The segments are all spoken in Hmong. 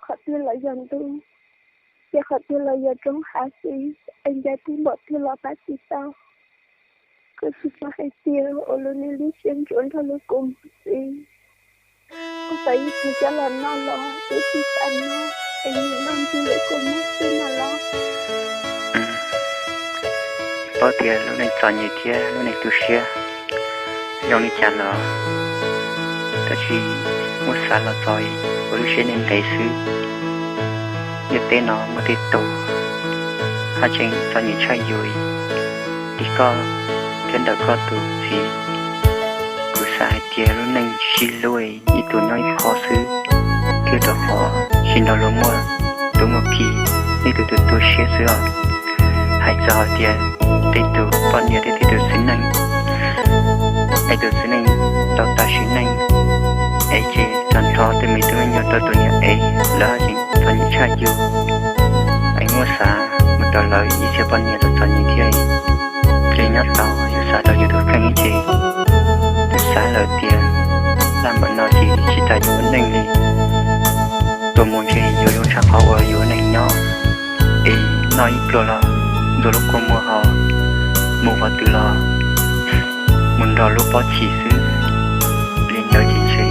qhov twg los yog ntug, ces qhov twg los yog roob hav xwb, es ncav twg npaum twg los pab tsis tau. Koj tsis paub hais tias ua lub neej lub siab ntsuav nrog lub kua muag xwb. Koj tau ib tug coj los noj los twb tsis xav noj, es nws noj ntug lub kua muag xwb na los. Paub tias lub neej txom nyem thiab lub neej tu siab zoo li cas los, tab sis muab xav los txog ua lub siab ntev ntev xwb. Ntiaj teb no muaj tej tus haj tseem txom nyem tshaj yus li koj thiab ntawm koj tus txiv. Kuv xav hais tias lub neej sib hlub ib tug nyob ib qho xwb, thiab rau qhov sib nrog luag muaj tub muaj ki, ib tug tus tu siab xwb os. Hais txog hais tias tej tus poj niam thiab tej tus txiv neej, es tus txiv neej tau tas sim neej, es ces tag nrho tej me tub me nyuam rau tus niam es lawv tseem txom nyem tshaj yus, es muab xav mus rau lawv ib txhia poj niam los txom nyem thiab. Ces nyob tau yus xav rau yus tus kheej ces twb xav lawm tias laj npaum no ces tsis tas yus ua neej li, tuaj mus ntshe yuav zoo tshaj qhov uas yus ua neej nyob, es noj ib pluag los ntxuav lub kua muag ho mus qhov twg los mus nrog lub pob chim xwb. Li ntawd ces ntshe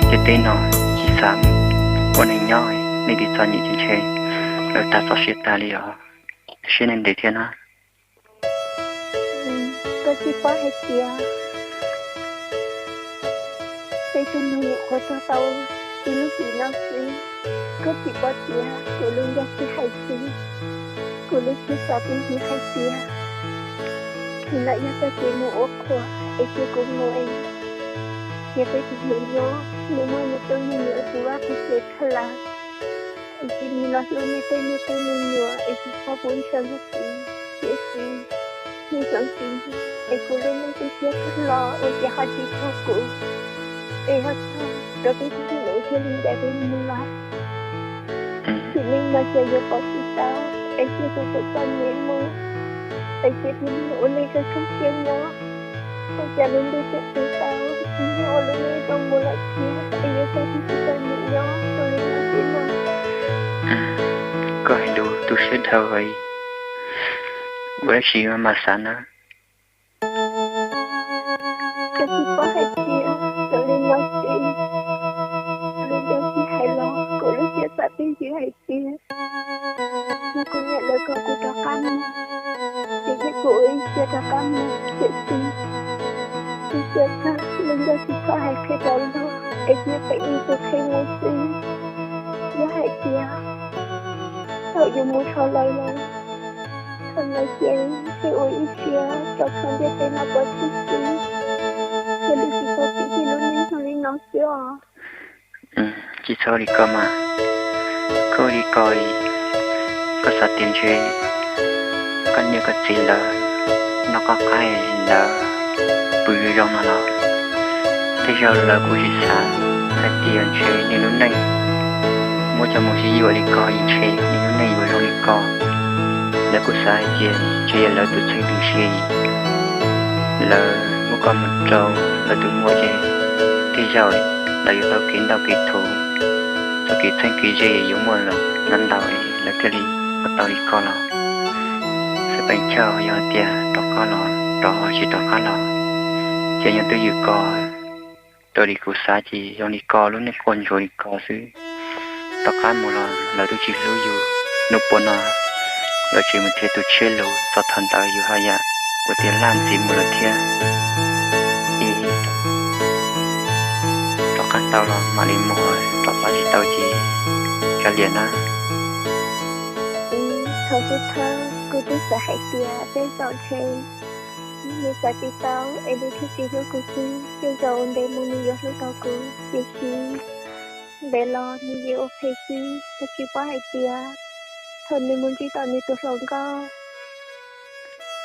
ntiaj teb no tsis xav ua neeg nyob, nej tus txom nyem ces ntshe lawv tag txoj sia tag li os. Siab nej ntev thiab na. Koj tsis paub hais tias peb tug neeg nyuam qhuav tuag tau ib lub hlis no xwb. Koj tsis paub tias kuv lub ncauj sib hais xwb, kuv lub siab xav twb yog hais tias nws lam yog txoj kev mus ua qhua es cia kuv mus es cia peb tus hlub nyob, nws muaj nws tub nws nyuam, kuv vaj kuv tsev tag lawm, es cia nws los hlub nws tej me tub me nyuam es tsis txhob pub ntshaw nws txiv. Tiam sis nws tseem tsis, es kuv lub neej twb siab kawg los ua cas ho tsis txog kuv, es ho txog rau peb tug hlub thiaj li ncaim peb mus lawm. Sim neej no ces yuav pom tsis tau, es cia kuv tus txom nyem mus, es cia tus neeg ua neej kawg kawg siab nyob. Ua cas lub ntuj tseem tsis tau, ua lub neej zoo mus lawm thiab, es yuav tau tus txom nyem nyob rau li no xwb no. Koj hais lus tu siab dhau, ua dab tsi mas xav na. Koj tsis paub hais tias raws li no ces, raws li ncauj sib hais los kuv lub siab xav twb yog hais tias yog kuv niam lawv kom kuv rov qab mus, ces thiaj kuv ua ib siab rov qab mus, tiam sis ib siab tag lub ncauj tsis txhob hais qhia rau luag, es thiaj pem ib tug qhia mus xwb. Yog hais tias thaum yus mus dhau lawm los, thaum no ces thiaj ua ib siab rau qhov ntiaj teb no pov tseg xwb. Yog li tsis txhob txwv cia lub neej zoo li no xwb os. Tsis txhob li ko mas, koj ua li ko, koj xav tias ntshe koj niam koj txiv lawv noj qab qab lawv pw zoo no los, tej zaum lawv kuj tsis xav hais tias ntshe nws lub neej muab coj mus sib yuam li ko, ntshe nws lub neej yuav zoo li ko. Lawv kuj xav hais tias ntshe yog lawv tus txheej tus ntse, lawv muab koj mus rau lawv tus muam ces tej zaum lawv yuav tau kev ntau kev thuv, txoj kev txheeb kev ze yuav muaj ntau ntau, lawv thiaj li ua tau li ko los. Xav peem caug yog tias rov qab los rov, tsis rov qab los, ces yog twj ywm ko. Raws li kuv xav ces zoo li ko, lub neej quaj ntsuag li ko xwb. Rov qab mus los lawv twb tsis hlub yus, hnub puav no lawv tseem mus nrhiav tus tshiab lus, txog thaum ntawd yus haj yam ua tiag laj ntxiv mus lawm thiab. Es rov qab tau los mam li mus, rov qab tsis tau ces kav liam na. Thaum xub thawj kuv twb xav hais tias tej zaum ntshe nws xav tsis tau es nws thiaj tsis hlub kuv xwb, tej zaum ntev mus nws yuav hlub tau kuv, tiam sis ntev los nws yeej ua phem xwb. Kuv tsis paub hais tias thaum nws mus ntsib tau nws tus hluas nkauj,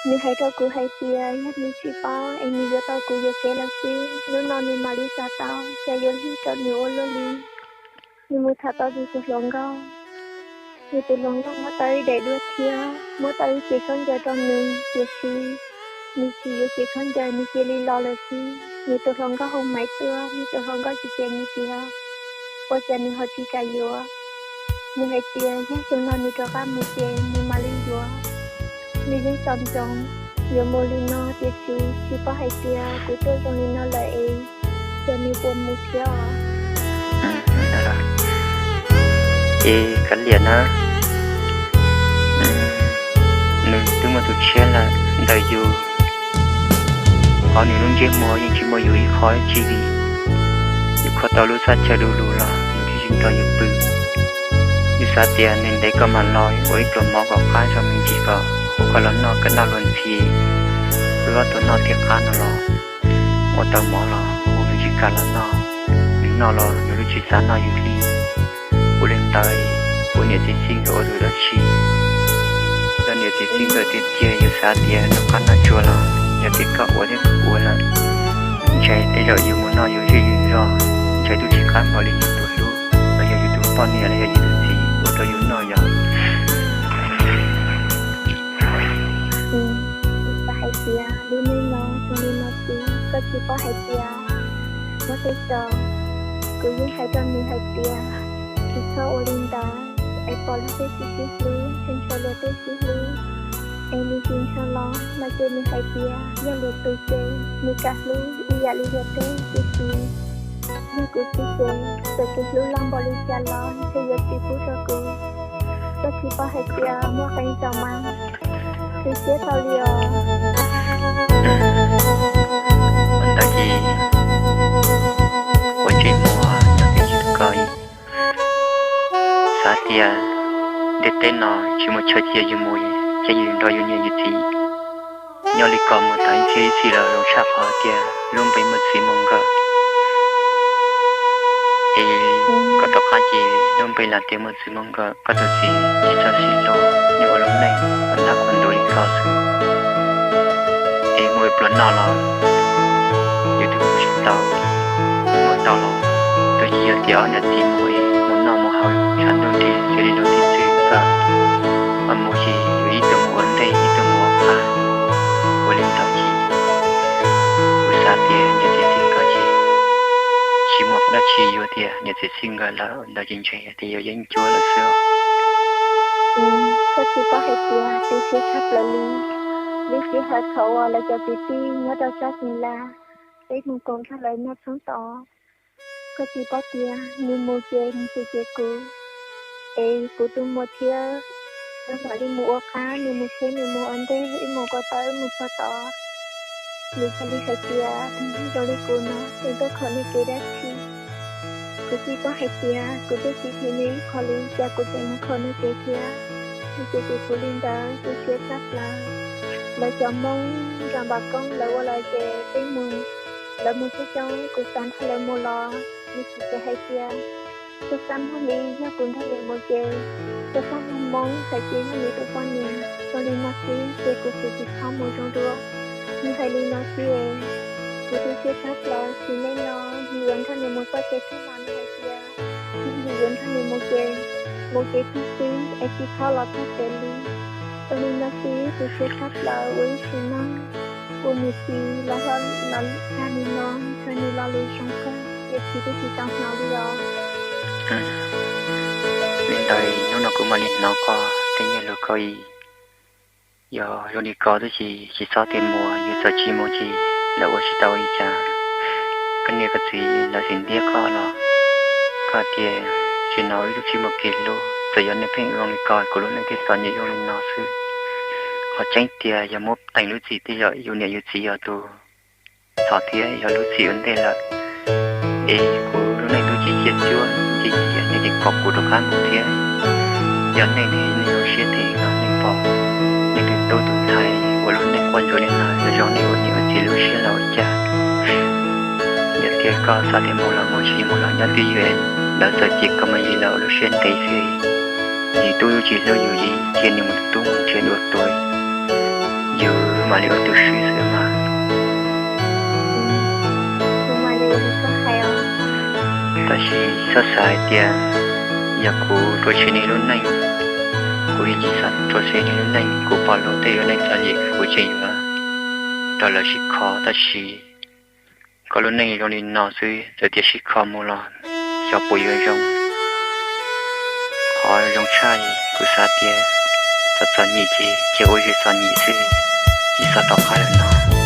nws hais rau kuv hais tias yog nws tsis paub es nws yuav tau kuv yuam kev lawm xwb, hnub no nws mam li xav tau cas yuav lig rau nws ua luaj li. Nws mus tham tau nws tus hluas nkauj, nws tus hluas nkauj muab tau ib daim duab thiab muab tau ib cev khaub ncaws rau nws, tiam sis nws tsis yuav cev khaub ncaws, nws cia li los lawm xwb. Nws tus hluas nkauj hu maiv tuaj, nws tus hluas nkauj tsis cem nws tias ua cas nws ho tsis kam yuav. Nws hais tias yog xyoo no nws rov qab mus ces nws mam li yuav. Nws yeej xav ntsoov yuav mus li no tiam sis tsis paub hais tias kuv tuaj zoo li no lawm es xyov nws puas mus thiab os. Ces kav liam na, nws twb muaj tus tshiab lawm ntawm yus, qhov nws lub ntsej muag yeej tsis muaj yus ib qho dab tsi li. Yus kho tau lub txaj chaw du lug los nws thiaj tsis nrog yus pw. Yus xav tias nws ntev koj mam los ua ib pluas mov kom qab zog me ntsis kom hu koj los noj koj noj luag ntxhi, wb ob tug noj thiaj qab no los ua tau mov los hu nws tsis kam los noj. Nws noj los nws lub tsis xav noj yus li. Ua li ntawd, kuv niam txiv txij nkawm ua tus dab tsi? Yog niam txiv txij nkawm tiag tiag yus xav tias noj qab noj tsuag los yog tias koj ua thiab kuv ua lawm, ntshe tej zaum yus mus noj yus zej yus zos, ntshe twb tsis qab npaum li yus tus hlub los yog yus tus poj niam los yog yus tus txiv ua rau yus noj yom. Xav hais tias lub neej no zoo li no xwb, koj tsis paub hais tias muaj tej zaum, kuv yeej hais rau nws hais tias tsis txhob ua li ntawd es pom luag tej tsis sib hlub, ntshaw luag tej sib hlub, es nws tsis ntshaw los no ces nws hais tias yog lwm tus ces nws kam hlub ib yam li luag tej tiam sis yog kuv xwb ces txawm kev hlub loj npaum li cas los ntshe yuav tsis pub rau kuv. Koj tsis paub hais tias muaj qee zaum mas tu siab tau li os. Ntawd ces ua tsev muag no ces yus koj xav tias ntiaj teb no tsis muaj chaw cia yus mus, cia yus nrog yus niam yus txiv nyob li ko mus tag ib txhis ib txhis los zoo tshaj qhov tias lub npe muaj txij muaj nkawm. Es koj rov qab ces lub npe lam tias muaj txij muaj nkawm, koj tus txiv tsis txawj sib hlub, nws ua lub neej ua ntab ua ntuj li ko xwb. Es mus pluas noj los yus twb mus tsis tau, mus tau los twb tsis yog tias ob niam txiv mus es mus noj mus haus tshav ntuj nrig xws li luag tus txiv kawm, mas mus ces yus ib tug mus ua ntej ib tug mus ua qab. Ua li ntawd ces kuv xav tias niam txiv txij nkawm ces tsis muaj dab tsi yuav tias niam txiv txij nkawm lawm ntawd ces ntshe tias yuav yeeb ncuab lawm xwb. Koj tsis paub hais tias tu siab tshaj plaws li, lub sij hawm thaum uas lawv cov kwv tij nyob rau sab Xeem Las, peb mus koom nrog lawv noj txheeb tod. Koj tsis paub tias nws mus ces nws tsis cev kuv, es kuv tus muam thiab nws mam li mus ua qab, nws mus tsheb nws mus ua ntej, wb mus ko taw wb mus txog tod. Nws cia li hais tias tus neeg zoo li kuv no es tuaj khaws nws kev dab tsi? Kuv tsis paub hais tias kuv twb tsis chim nws ib qho li, cas kuv tseem mus khaws nws kev thiab. Nws tseem cev kuv li ntawd, tu siab tshaj plaws. Lawv cov Hmoob nram Npam Koob lawv ua lawm ces peb mus, lawv mus coob coob, kuv xav nrog lawv mus los nws tsis teb hais tias, tuaj xab muag li, yog kuv nrog nws mus ces tuaj xab muag Hmoob hais tias yog nws tus poj niam. Zoo li no xwb ces kuv xav tsis txhob mus zoo dua. Nws hais li no xwb es kuv tu siab tshaj plaws, tsis neej no yus yuav nrog nws mus txoj kev txog mas nws hais tias yog yus yuav nrog nws mus ces mus kev txog xwb es tsis txhob los txog tsev li. Zoo li no xwb tu siab tshaj plaws, ua ib sim neej ua niam txiv los hlob los tag li no, ntshe nws lo lus zoo kawg tiam sis twb tsis tau hnov li os. Li ntawd hnub no kuv mam li hnov koj tej nyiaj lus koj ib. Yog zoo li ko twb tsis, tsis txhob tias mus, yus txawm tsis mus ces lawv ua tsis tau li cas. Koj niam koj txiv lawv tsis ntiab koj los koj tias tsis no ib lub tsis muaj kev hlub, txawm yog nej pheej zoo li ko kuv lub neej thiaj txom nyem zoo li no xwb. Qhov tseeb tias yog muab teem lub txim tej zaum yus niam yus txiv yog tus txhom thiab yog lub txim ua ntej lawm. Es kuv lub neej twb tsis ciaj cuab nce ciaj nej tseem kom kuv rov qab mus thiab. Yog nej ne nej zoo siab thiab los nej pom nej tus tub tus ntxhais ua lub neej quaj ntsuag li no, yog zoo nej ua niam ua txiv lub siab los ua cas? Yog tias koj xav tias mus los mus, tsis mus los nyob twj ywm, lawv txawm cem koj mas yim los ua lub siab ntev xwb. Yus tub tsis hlub yus li, cia nws mus tub mus nrhiav dua tus, yus mam li ua tus swb xwb mas. Tab sis txhob xav hais tias yog kuv rhuav tshem nws lub neej, kuv yeej tsis xav rhuav tshem nws lub neej, kuv pom luag tej lub neej txom nyem kuv tseem yuav rau lawv sib kho, tab sis koj lub neej zoo li no xwb, txawm tias sib kho mus los xyov puas yuav zoo. Qhov Tshaj, kuv xav tias txom txom nyem ces cia ua zes txom nyem xwb, tsis xav tom qab lawm no.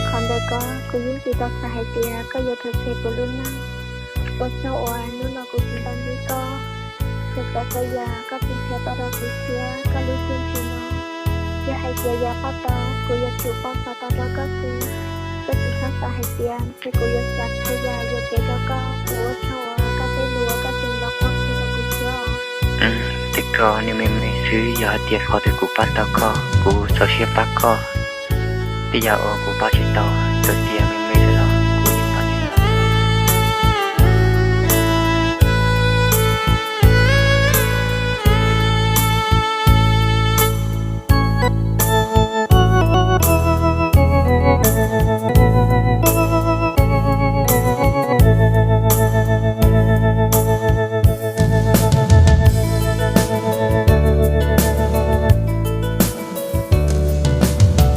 Qhov ntawd ko kuv yeej tsis tau xav hais tias koj yuav rhuav tshem kuv lub neej. Ua tsaug uas hnub no kuv tsis tau ntsib koj, tsuas xav txog yam koj tseem qhia tau rau kuv thiab koj lub siab ntsws no. Yog hais tias yam pab tau, kuv yuav tsum pauj txog tau rau koj xwb. Koj tsis txhob xav hais tias ntshe kuv yuav xav txhua yam yuam kev rau koj. Kuv ua tsaug uas koj tej lus uas koj tseem los qhuab qhia rau kuv thiab os. Tej ko nws me me xwb, yog hais tias qhov twg kuv pab tau koj, kuv txaus siab pab koj. Tej yam uas kuv pab tsis tau, txawm tias me